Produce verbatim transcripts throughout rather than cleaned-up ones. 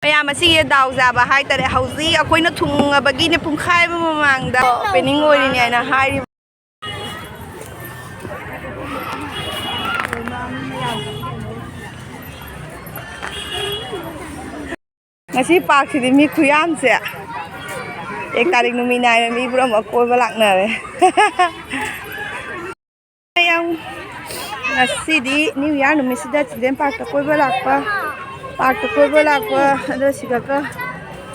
ꯃꯌꯥꯝ, ꯑꯁꯤꯒꯤ ꯗꯥꯎ ꯌꯥꯕ ꯍꯥꯏꯇꯥꯔꯦ, ꯍꯧꯖꯤꯛ ꯑꯩꯈꯣꯏꯅ ꯊꯨꯡꯉꯕꯒꯤꯅꯦ, ꯄꯨꯡꯈꯥꯏ ꯑꯃ ꯃꯃꯥꯡꯗ ꯑꯣꯄꯦꯅꯤꯡ ꯑꯣꯏꯔꯤꯅꯦ ꯍꯥꯏꯅ ꯍꯥꯏꯔꯤꯕ꯫ ꯉꯁꯤ ꯄꯥꯔꯛꯁꯤꯗꯤ ꯃꯤ ꯈꯨꯌꯥꯝꯁꯦ, ꯑꯦꯛ ꯇꯥꯔꯤꯛ ꯅꯨꯃꯤꯠ ꯅꯥꯏꯅ ꯃꯤ ꯄꯨꯝꯅꯃꯛ ꯀꯣꯏꯕ ꯂꯥꯛꯅꯔꯦ꯫ ꯃꯌꯥꯝ, ꯉꯁꯤꯗꯤ ꯅ꯭ꯌꯨ ꯏꯌꯥꯔ ꯅꯨꯃꯤꯠꯁꯤꯗ ꯆꯤꯜꯗ꯭ꯔꯦꯟ ꯄꯥꯔꯛꯇ ꯀꯣꯏꯕ ꯂꯥꯛꯄ, ꯄꯥꯔꯛꯇ ꯀꯣꯏꯕ ꯂꯥꯛꯄ꯫ ꯑꯗꯣ ꯁꯤꯗꯒ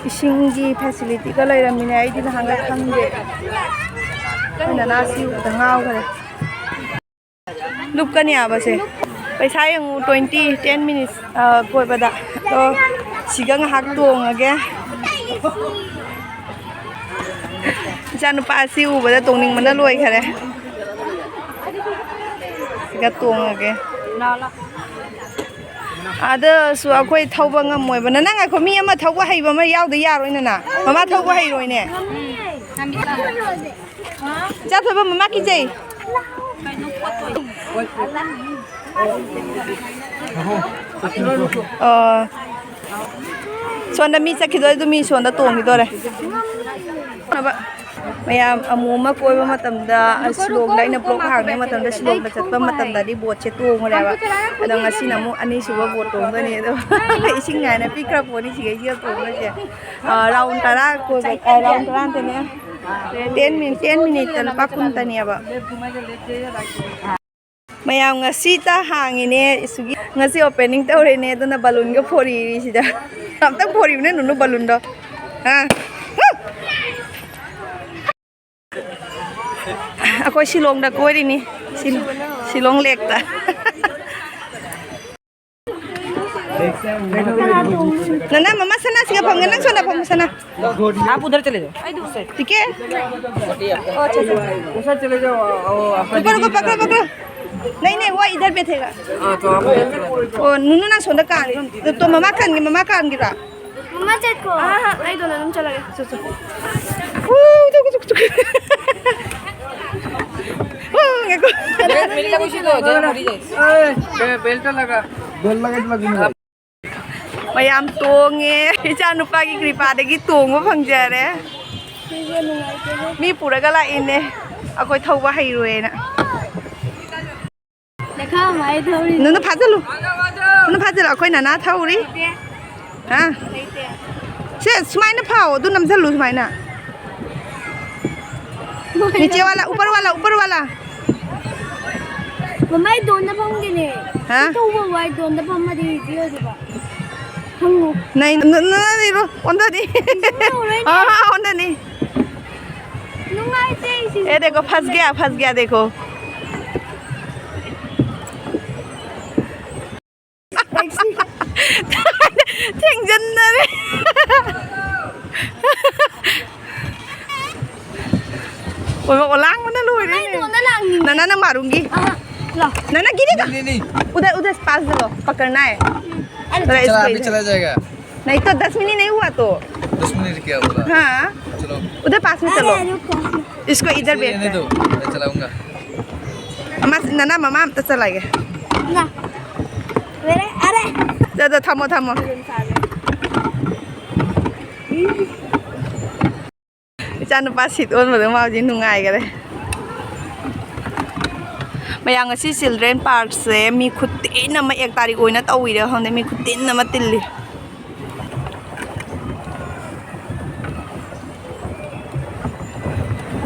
ꯏꯁꯤꯡꯒꯤ ꯐꯦꯁꯤꯂꯤꯇꯤꯒ ꯂꯩꯔꯝꯃꯤꯅꯦ, ꯑꯩꯗꯤ ꯅꯍꯥꯟꯒꯩ ꯈꯪꯗꯦ꯫ ꯑꯩꯈꯣꯏ ꯅꯅꯥꯁꯤ ꯎꯕꯗ ꯉꯥꯎꯈ꯭ꯔꯦ꯫ ꯂꯨꯞꯀꯅꯤ ꯍꯥꯏꯕꯁꯦ꯫ ꯄꯩꯁꯥ ꯌꯦꯡꯉꯨ, twenty, ten minutes, ꯑ, ꯀꯣꯏꯕꯗ꯫ ꯑꯗꯣ ꯁꯤꯒ ꯉꯥꯏꯍꯥꯛ ꯇꯣꯡꯉꯒꯦ꯫ ꯏꯆꯥꯅꯨꯄꯥ ꯑꯁꯤ ꯎꯕꯗ ꯇꯣꯡꯅꯤꯡꯕꯅ ꯂꯣꯏꯈꯔꯦ꯫ ꯁꯤꯒ ꯇꯣꯡꯉꯒꯦ꯫ ꯑꯗꯁꯨ ꯑꯩꯈꯣꯏ ꯊꯧꯕ ꯉꯝꯃꯣꯏꯕ꯫ ꯅꯅꯥ ꯉꯥꯏꯈꯣ, ꯃꯤ ꯑꯃ ꯊꯧꯕ ꯍꯩꯕ ꯑꯃ ꯌꯥꯎꯗ ꯌꯥꯔꯣꯏ, ꯅꯅꯥ꯫ ꯃꯃꯥ ꯊꯧꯕ ꯍꯩꯔꯣꯏꯅꯦ꯫ ꯏꯆꯥ ꯊꯣꯏꯕ, ꯃꯃꯥ ꯀꯤꯖꯩ꯫ ꯑꯣ꯫ ꯁꯣꯝꯗ ꯃꯤ ꯆꯠꯈꯤꯗꯣꯔꯦ, ꯑꯗꯨ ꯃꯤ ꯁꯣꯝꯗ ꯇꯣꯡꯈꯤꯗꯣꯔꯦ꯫ ꯃꯌꯥꯝ ꯑꯃꯨꯛ ꯑꯃ ꯀꯣꯏꯕ ꯃꯇꯝꯗ, ꯁꯤꯂꯣꯡꯗ ꯑꯩꯅ ꯕ꯭ꯂꯣꯛ ꯍꯥꯡꯉꯤꯉꯩ ꯃꯇꯝꯗ, ꯁꯤꯂꯣꯡꯗ ꯆꯠꯄ ꯃꯇꯝꯗꯗꯤ ꯕꯣꯠꯁꯦ ꯇꯣꯡꯉꯨꯔꯦꯕ꯫ ꯑꯗꯣ ꯉꯁꯤꯅ ꯑꯃꯨꯛ ꯑꯅꯤꯁꯨꯕ ꯕꯣꯠ ꯇꯣꯡꯗꯣꯏꯅꯤ꯫ ꯑꯗꯣ ꯏꯁꯤꯡ ꯉꯥꯏꯅ ꯄꯤꯈ꯭ꯔ ꯄꯣꯠꯅꯤ ꯁꯤꯈꯩꯁꯤꯒ ꯇꯣꯡꯗꯣꯏꯁꯦ꯫ ꯑ, ꯔꯥꯎꯟ ꯇꯔꯥ ꯀꯣꯏꯕ, ꯑ, ꯔꯥꯎꯟ ꯇꯔꯥ ꯅꯠꯇꯦꯅꯦ꯫ Ten minute, ten minute ꯇ ꯂꯨꯄꯥ ꯀꯨꯟꯇꯅꯦꯕ꯫ ꯃꯌꯥꯝ, ꯉꯁꯤꯇ ꯍꯥꯡꯉꯤꯅꯦ꯫ ꯁꯤꯒꯤ ꯉꯁꯤ opening ꯇꯧꯔꯦꯅꯦ, ꯑꯗꯨꯅ ꯕꯂꯨꯟꯒ ꯐꯣꯔꯤꯔꯤ ꯁꯤꯗ꯫ ꯑꯝꯇꯪ ꯐꯣꯔꯤꯕꯅꯦ ꯅꯨꯅꯨ ꯕꯂꯨꯟꯗꯣ꯫ ꯑꯥ꯫ ꯑꯩꯈꯣꯏ ꯁꯤꯂꯣꯡꯗ ꯀꯣꯏꯔꯤꯅꯤ꯫ ꯁꯤꯂꯣꯡ, ꯁꯤꯂꯣꯡ ꯂꯦꯛꯇ꯫ ꯅꯅꯥ ꯃꯃꯥ ꯁꯅꯥ ꯁꯤꯒ ꯐꯝꯒꯦ, ꯅꯪ ꯁꯣꯝꯗ ꯐꯝ ꯁꯅꯥ꯫ आप उधर चले जाओ। ठीक है? अच्छा, अच्छा। उधर चले जाओ, वो आपका रुको, रुको, पकड़ो, पकड़ो। नहीं, नहीं, वो इधर बैठेगा। हाँ, तो आप उधर चले जाओ। ओ, नुनु ना सोंदा कान, तो, तो ममा कान की, ममा कान की रा। ꯃꯃꯥ ꯆꯠꯈꯣ꯫ ꯑꯥ, ꯑꯩꯗꯣ ꯑꯗꯨꯝ ꯆꯠꯂꯒꯦ꯫ ꯆꯠ, ꯆꯠ꯫ ꯎ, ꯆꯠ, ꯆꯠ, ꯆꯠ꯫ ꯎ, ꯉꯥꯏꯈꯣ꯫ बेल्ट लगा उसी को, जरा मरी जाए। ए, बे-, बेल्ट लगा। बेल्ट लगा, लगा। ꯃꯌꯥꯝ ꯇꯣꯡꯉꯦ꯫ ꯏꯆꯥ ꯅꯨꯄꯥꯒꯤ ꯀ꯭ꯔꯤꯄꯥꯗꯒꯤ ꯇꯣꯡꯕ ꯐꯪꯖꯔꯦ꯫ ꯃꯤ ꯄꯨꯔꯒ ꯂꯥꯛꯏꯅꯦ, ꯑꯩꯈꯣꯏ ꯊꯧꯕ ꯍꯩꯔꯣꯏꯅ꯫ ꯅꯨꯅ ꯐꯥꯖꯜꯂꯨ, ꯅꯨꯅ ꯐꯥꯖꯜꯂꯨ, ꯑꯩꯈꯣꯏ ꯅꯅꯥ ꯊꯧꯔꯤ꯫ ꯍꯥ? ꯁꯦ, ꯁꯨꯃꯥꯏꯅ ꯐꯥꯎ, ꯑꯗꯨ ꯅꯝꯁꯜꯂꯨ ꯁꯨꯃꯥꯏꯅ꯫ ꯅꯤꯆꯦ ꯋꯥꯂꯥ, ꯎꯄꯔ ꯋꯥꯂꯥ, ꯎꯄꯔ ꯋꯥꯂꯥ꯫ ꯃꯃꯥꯏ ꯗꯣꯟꯗ ꯐꯝꯒꯦꯅꯦ꯫ ꯍꯥ? ꯁꯤ ꯇꯧꯕ ꯋꯥꯏ ꯗꯣꯟꯗ ꯐꯝꯃꯗꯤ ꯏꯖꯤ ꯑꯣꯏꯗꯣꯏꯕ꯫ ꯍꯪꯉꯨ꯫ ꯅꯩ-, ꯅ-, ꯅ-, ꯅ-, ꯅ-, ꯑꯣꯟꯊꯅꯤ꯫ ꯇꯧꯔꯣꯏꯅꯦ꯫ ꯑꯥ, ꯑꯣꯟꯊꯅꯤ꯫ ꯅꯨꯡꯉꯥꯏꯇꯦ ꯑꯩꯁꯤ꯫ ꯑꯦ, ꯗꯦꯈꯣ, ꯐꯁ ꯒꯌꯥ, ꯐꯁ ꯒꯌꯥ, ꯗꯦꯈꯣ꯫ ꯊꯦꯡꯖꯤꯟꯅꯔꯦ꯫ ꯑꯣ, ꯑꯣ, ꯂꯥꯡꯕꯅ ꯂꯣꯏꯔꯦꯅꯦ꯫ ꯀꯃꯥꯏꯅ ꯇꯧꯅ ꯂꯥꯡꯅꯤꯡꯉꯦ? ꯅꯅꯥꯅ ꯃꯥꯔꯨꯝꯒꯤ꯫ ꯑꯍ, ꯂꯥꯎ꯫ ꯅꯅꯥ ꯒꯤꯔꯤꯒ꯫ नहीं, नहीं, नहीं। उधर, उधर पास दे दो, पकड़ना है। अरे, ꯊꯣꯔꯥ चला, इसको अभी इधर। चला जाएगा। नहीं तो दस मिनट नहीं हुआ तो। दस मिनट क्या हुआ? हाँ। चलो। उधर पास में चलो। अरे, रुको। इसको इधर इसको बैठ रहने दो, मैं चलाऊंगा। ꯑꯃ, ꯅꯅꯥ ꯃꯃꯥ ꯑꯝꯇ ꯆꯠꯂꯒꯦ꯫ ꯅ꯫ ꯂꯣꯏꯔꯦ, ꯑꯔꯦ꯫ ꯆꯠ, ꯆꯠ, ꯊꯝꯃꯣ, ꯊꯝꯃꯣ꯫ ꯑꯗꯨꯝ ꯆꯥꯒꯦ꯫ ꯏꯆꯥꯅꯨꯄꯥ ꯁꯤꯠ ꯑꯣꯟꯕꯗꯣ ꯃꯥ ꯍꯧꯖꯤꯛ ꯅꯨꯡꯉꯥꯏꯈꯔꯦ꯫ ꯃꯌꯥꯝ, ꯉꯁꯤ ꯆꯤꯜꯗ꯭ꯔꯦꯟ ꯄꯥꯔꯛꯁꯦ ꯃꯤ ꯈꯨꯇꯤꯟ ꯑꯃ, ꯑꯦꯛ ꯇꯥꯔꯤꯛ ꯑꯣꯏꯅ ꯇꯧꯔꯤꯔꯥ ꯈꯪꯗꯦ, ꯃꯤ ꯈꯨꯇꯤꯟ ꯑꯃ ꯇꯤꯜꯂꯤ꯫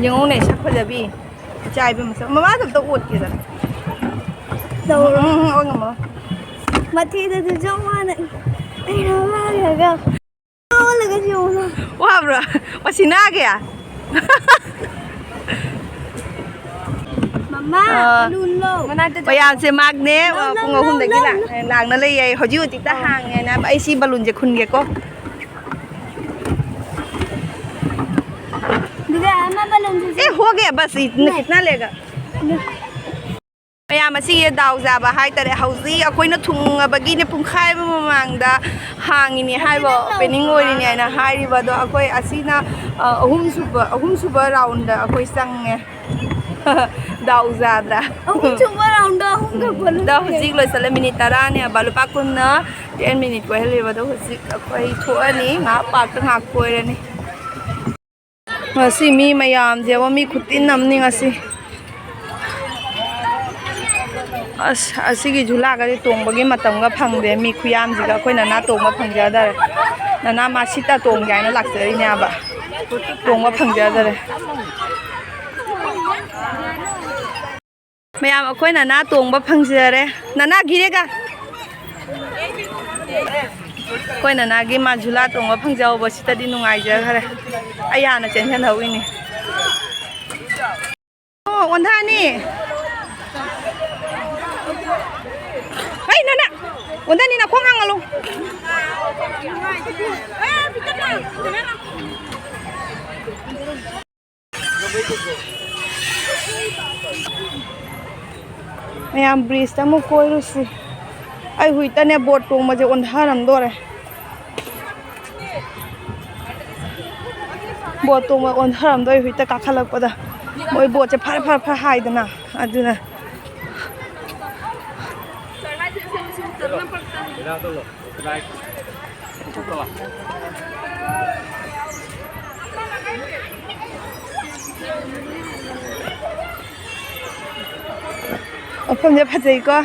ꯌꯦꯡꯉꯨꯅꯦ, ꯁꯛ ꯐꯖꯕꯤ꯫ ꯏꯆꯥ ꯏꯕꯦꯝꯃ ꯁꯛ-, ꯃꯃꯥꯗ ꯑꯝꯇ ꯑꯣꯠꯀꯦꯗꯅ꯫ ꯇꯧꯔꯣ꯫ ꯎꯝ, ꯎꯝ, ꯑꯣꯠ ꯉꯝꯃꯔꯣꯏ꯫ ꯃꯊꯤꯗꯁꯨ ꯆꯞ ꯃꯥꯟꯅꯩ꯫ ꯑꯩꯅ ꯃꯥꯡꯈ꯭ꯔꯒ ꯑꯣꯜꯂꯒ ꯌꯦꯡꯉꯨꯅ꯫ ꯋꯥꯕ꯭ꯔꯣ? ꯃꯁꯤ ꯅꯥꯒꯦ? ꯃꯃꯥ, ꯑꯥ, ꯕꯂꯨꯟ ꯂꯧ꯫ ꯃꯌꯥꯝꯁꯦ ꯃꯥꯛꯅꯦ, ꯂꯧ, ꯂꯧ, ꯄꯨꯡ ꯑꯍꯨꯝꯗꯒꯤ ꯂꯧ, ꯂꯥꯛ-, ꯂꯧ꯫ ꯂꯥꯛꯅ ꯂꯩꯌꯦ꯫ ꯍꯧꯖꯤꯛ ꯍꯧꯖꯤꯛꯇ ꯑꯥ꯫ ꯍꯥꯡꯉꯦꯅ꯫ ꯑꯩ ꯁꯤ ꯕꯂꯨꯟꯁꯦ ꯈꯨꯟꯒꯦꯀꯣ꯫ ꯗꯤꯗꯤ, ꯑꯃ ꯕꯂꯨꯟꯁꯦ ꯑꯦ, ꯍꯣ ꯒꯌꯥ, ꯕꯁ, ꯏꯠꯅ ꯅꯦ꯫ ꯀꯤꯠꯅ ꯂꯦꯒꯥ? ꯅꯦ꯫ ꯃꯌꯥꯝ, ꯑꯁꯤꯒꯤ ꯗꯥꯎ ꯌꯥꯕ ꯍꯥꯏꯇꯥꯔꯦ, ꯍꯧꯖꯤꯛ ꯑꯩꯈꯣꯏꯅ ꯊꯨꯡꯉꯕꯒꯤꯅꯦ, ꯄꯨꯡꯈꯥꯏ ꯑꯃ ꯃꯃꯥꯡꯗ ꯍꯥꯡꯉꯤꯅꯦ ꯍꯥꯏꯕ, ꯑꯣꯄꯦꯅꯤꯡ ꯑꯣꯏꯔꯤꯅꯦ ꯍꯥꯏꯅ ꯍꯥꯏꯔꯤꯕ꯫ ꯑꯗꯣ ꯑꯩꯈꯣꯏ ꯑꯁꯤꯅ, ꯑ, ꯑꯍꯨꯝꯁꯨꯕ, ꯑꯍꯨꯝꯁꯨꯕ ꯔꯥꯎꯟꯗ ꯑꯩꯈꯣꯏ ꯆꯪꯉꯦ꯫ ꯗꯥꯎ ꯌꯥꯗ꯭ꯔꯥ? ꯑꯍꯨꯝ ꯁꯨꯕ ꯔꯥꯎꯟꯗ ꯑꯍꯨꯝꯈꯛ ꯄꯣꯜꯂꯝꯃꯦ꯫ ꯑꯗꯣ ꯍꯧꯖꯤꯛ ꯂꯣꯏꯁꯜꯂꯦ, ꯃꯤꯅꯤꯠ ꯇꯔꯥꯅꯦꯕ, ꯂꯨꯄꯥ ꯀꯨꯟꯅ ꯇꯦꯟ ꯃꯤꯅꯤꯠ ꯀꯣꯏꯍꯜꯂꯦꯕ꯫ ꯑꯗꯣ ꯍꯧꯖꯤꯛ ꯑꯩꯈꯣꯏ ꯊꯣꯛꯑꯅꯤ, ꯉꯥꯏꯍꯥꯛ ꯄꯥꯔꯛꯇ ꯉꯥꯏꯍꯥꯛ ꯀꯣꯏꯔꯅꯤ꯫ ꯉꯁꯤ ꯃꯤ ꯃꯌꯥꯝꯁꯦꯕ, ꯃꯤ ꯈꯨꯇꯤꯟ ꯑꯃꯅꯤ ꯉꯁꯤ꯫ ꯑꯁ, ꯑꯁꯤꯒꯤ ꯖꯨꯂꯥꯒꯗꯤ ꯇꯣꯡꯕꯒꯤ ꯃꯇꯝꯒ ꯐꯪꯗꯦ꯫ ꯃꯤ ꯈꯨꯌꯥꯝꯁꯤꯒ ꯑꯩꯈꯣꯏ ꯅꯅꯥ ꯇꯣꯡꯕ ꯐꯪꯖꯗꯔꯦ꯫ ꯅꯅꯥ ꯃꯥ ꯁꯤꯠꯇ ꯇꯣꯡꯒꯦ ꯍꯥꯏꯅ ꯂꯥꯛꯆꯔꯤꯅꯦꯕ, ꯇꯣꯡꯕ ꯐꯪꯖꯗꯔꯦ꯫ ꯃꯌꯥꯝ, ꯑꯩꯈꯣꯏ ꯅꯅꯥ ꯇꯣꯡꯕ ꯐꯪꯖꯔꯦ꯫ ꯅꯅꯥ ꯒꯤꯔꯦꯒ꯫ ꯑꯩꯈꯣꯏ ꯅꯅꯥꯒꯤ ꯃꯥ ꯖꯨꯂꯥ ꯇꯣꯡꯕ ꯐꯪꯖꯍꯧꯕꯁꯤꯗꯗꯤ ꯅꯨꯡꯉꯥꯏꯖꯈ꯭ꯔꯦ꯫ ꯑꯩ ꯍꯥꯟꯅ ꯆꯦꯟꯁꯤꯟꯍꯧꯔꯤꯅꯤ꯫ ꯑꯣ, ꯑꯣꯟꯊꯅꯤ꯫ ꯍꯩ, ꯅꯅꯥ! ꯑꯣꯟꯊꯅꯤ, ꯅꯈꯣꯡ ꯍꯥꯡꯍꯜꯂꯨ꯫ ꯃꯌꯥꯝ, ꯕ꯭ꯔꯤꯖꯇ ꯑꯃꯨꯛ ꯀꯣꯏꯔꯨꯁꯤ꯫ ꯑꯩ ꯍꯨꯏꯇꯅꯦ ꯕꯣꯠ ꯇꯣꯡꯕꯁꯦ ꯑꯣꯟꯊꯔꯝꯗꯣꯔꯦ꯫ ꯕꯣꯠ ꯇꯣꯡꯕ ꯑꯣꯟꯊꯔꯝꯗꯣꯔꯦ ꯍꯨꯏꯇ ꯀꯥꯈꯠꯂꯛꯄꯗ꯫ ꯃꯣꯏ ꯕꯣꯠꯁꯦ ꯐꯔ ꯐꯔ ꯐꯔ ꯍꯥꯏꯗꯅ, ꯑꯗꯨꯅ꯫ ꯃꯐꯝꯁꯦ ꯐꯖꯩꯀꯣ꯫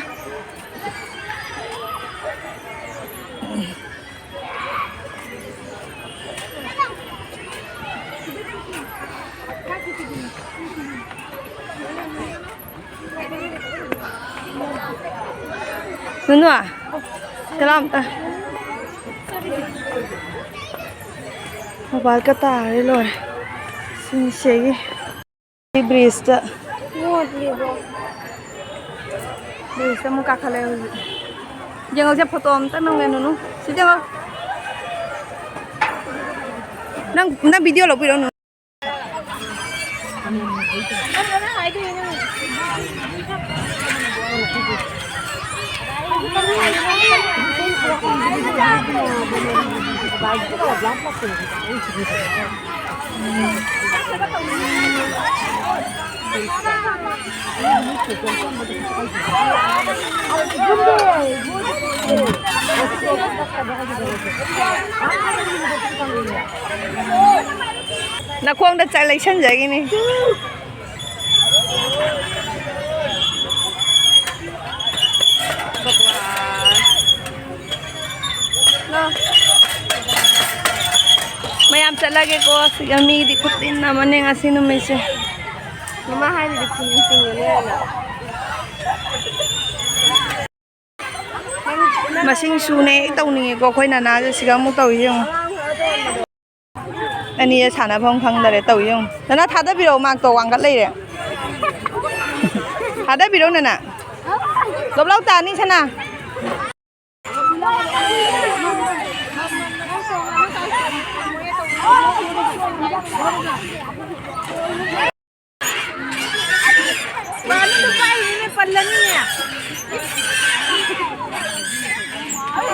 ꯅꯨꯅꯨ, ꯁꯦ ꯂꯥꯎ ꯑꯝꯇ꯫ ꯃꯣꯕꯥꯏꯜꯒ ꯇꯥꯔꯦ, ꯂꯣꯏꯔꯦ꯫ ꯁꯤꯡꯁꯤꯒꯤ ꯕ꯭ꯔꯤꯖꯇ꯫ ꯕ꯭ꯔꯤꯖꯇ ꯑꯃꯨꯛ ꯀꯥꯈꯠꯂꯦ ꯍꯧꯖꯤꯛ꯫ ꯌꯦꯡꯉꯛꯁꯦ, ꯐꯣꯇꯣ ꯑꯝꯇ ꯅꯝꯒꯦ, ꯅꯨꯅꯨ꯫ ꯁꯤ ꯌꯦꯡꯉꯣ꯫ ꯅꯪ, ꯅꯪ ꯚꯤꯗꯤꯑꯣ ꯂꯧꯕꯤꯔꯣ, ꯅꯨꯅꯨ꯫ ꯅꯈꯣꯡꯗ ꯆ-, ꯂꯩꯁꯟꯖꯈꯤꯅꯤ꯫ ꯃꯌꯥꯝ ꯆꯠꯂꯒꯦꯀꯣ꯫ ꯁꯤꯒ ꯃꯤꯗꯤ ꯈꯨꯇꯤꯟ ꯑꯃꯅꯦ ꯉꯁꯤ ꯅꯨꯃꯤꯠꯁꯦ꯫ ꯃꯃꯥ ꯍꯥꯏꯗꯨꯗꯤ ꯈꯨꯅꯤꯡ ꯇꯤꯡꯉꯅꯤ ꯍꯥꯏꯅ꯫ ꯃꯁꯤꯡ ꯁꯨꯅ ꯍꯦꯛ ꯇꯧꯅꯤꯡꯉꯦꯀꯣ ꯑꯩꯈꯣꯏ ꯅꯅꯥꯁꯦ꯫ ꯁꯤꯒ ꯑꯃꯨꯛ ꯇꯧꯔꯤꯁꯦ ꯌꯦꯡꯉꯣ꯫ ꯑꯅꯤꯁꯦ ꯁꯥꯟꯅꯐꯝ ꯈꯪꯗꯔꯦ ꯇꯧꯔꯤꯁꯦ ꯌꯦꯡꯉꯣ꯫ ꯅꯅꯥ ꯊꯥꯗꯕꯤꯔꯛꯑꯣ, ꯃꯥꯔꯛꯇꯣ ꯋꯥꯡꯈꯠ ꯂꯩꯔꯦ꯫ ꯊꯥꯗꯕꯤꯔꯛꯑꯣ ꯅꯅꯥ꯫ ꯂꯣꯞꯂꯥꯎ ꯇꯥꯅꯤ ꯁꯅꯥ꯫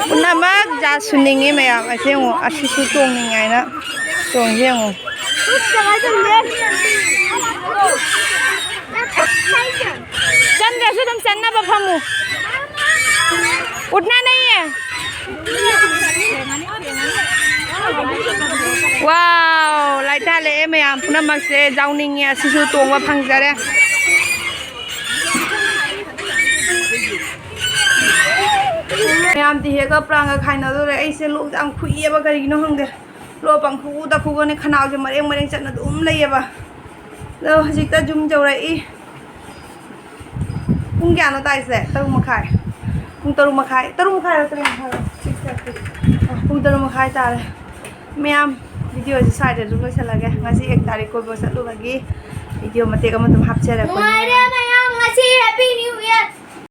ꯄꯨꯝꯅꯃꯛ ꯖꯥꯠ ꯁꯨꯅꯤꯡꯉꯤ ꯃꯌꯥꯝ꯫ ꯑꯁꯤ ꯌꯦꯡꯉꯣ, ꯑꯁꯤꯁꯨ ꯇꯣꯡꯅꯤꯡꯉꯦ ꯍꯥꯏꯅ ꯇꯣꯡꯁꯤ ꯌꯦꯡꯉꯣ꯫ ꯆꯟꯗ꯭ꯔꯁꯨ ꯑꯗꯨꯝ ꯆꯟꯅꯕ ꯐꯝꯃꯨ꯫ ꯎꯠꯅ ꯅꯩꯌꯦ꯫ ꯋꯥꯎ, ꯂꯥꯏꯊꯥꯜꯂꯛꯑꯦ ꯃꯌꯥꯝ ꯄꯨꯝꯅꯃꯛꯁꯦ꯫ ꯌꯥꯎꯅꯤꯡꯉꯦ꯫ ꯑꯁꯤꯁꯨ ꯇꯣꯡꯕ ꯐꯪꯖꯔꯦ꯫ ꯃꯌꯥꯝꯗꯤ ꯍꯦꯛꯒ ꯄ꯭ꯔꯥꯡꯒ ꯈꯥꯏꯅꯗꯣꯔꯦ꯫ ꯑꯩꯁꯦ ꯂꯣꯛꯁꯦ ꯌꯥꯝ ꯈꯨꯏꯌꯦꯕ, ꯀꯔꯤꯒꯤꯅꯣ ꯈꯪꯗꯦ꯫ ꯂꯣꯛ ꯄꯪꯈꯨꯗ ꯈꯨꯒꯅꯤ, ꯈꯅꯥꯎꯁꯦ ꯃꯔꯦꯡ ꯃꯔꯦꯡ ꯆꯠꯅ ꯑꯗꯨꯝ ꯂꯩꯌꯦꯕ꯫ ꯑꯗꯣ ꯍꯧꯖꯤꯛꯇ ꯌꯨꯝ ꯌꯧꯔꯛꯏ꯫ ꯄꯨꯡ ꯀꯌꯥꯅꯣ ꯇꯥꯏꯁꯦ? ꯇꯔꯨꯛ ꯃꯈꯥꯏ꯫ ꯄꯨꯡ ꯇꯔꯨꯛ ꯃꯈꯥꯏ, ꯇꯔꯨꯛ ꯃꯈꯥꯏꯔꯣ, ꯇꯔꯦꯠ ꯃꯈꯥꯏꯔꯣ? Six thirty꯫ ꯑ, ꯄꯨꯡ ꯇꯔꯨꯛ ꯃꯈꯥꯏ ꯇꯥꯔꯦ꯫ ꯃꯌꯥꯝ, video ꯁꯦ ꯁ꯭ꯋꯥꯏꯗ ꯑꯗꯨꯝ ꯂꯣꯏꯁꯤꯜꯂꯒꯦ꯫ ꯉꯁꯤ ꯑꯦꯛ ꯇꯥꯔꯤꯛ ꯀꯣꯏꯕ ꯆꯠꯂꯨꯕꯒꯤ video ꯃꯇꯦꯛ ꯑꯃ ꯑꯗꯨꯝ ꯍꯥꯞꯆꯔꯛꯄꯅꯦ꯫ ꯅꯨꯡꯉꯥꯏꯔꯦ ꯃꯌꯥꯝ, ꯉꯁꯤ Happy New Year꯫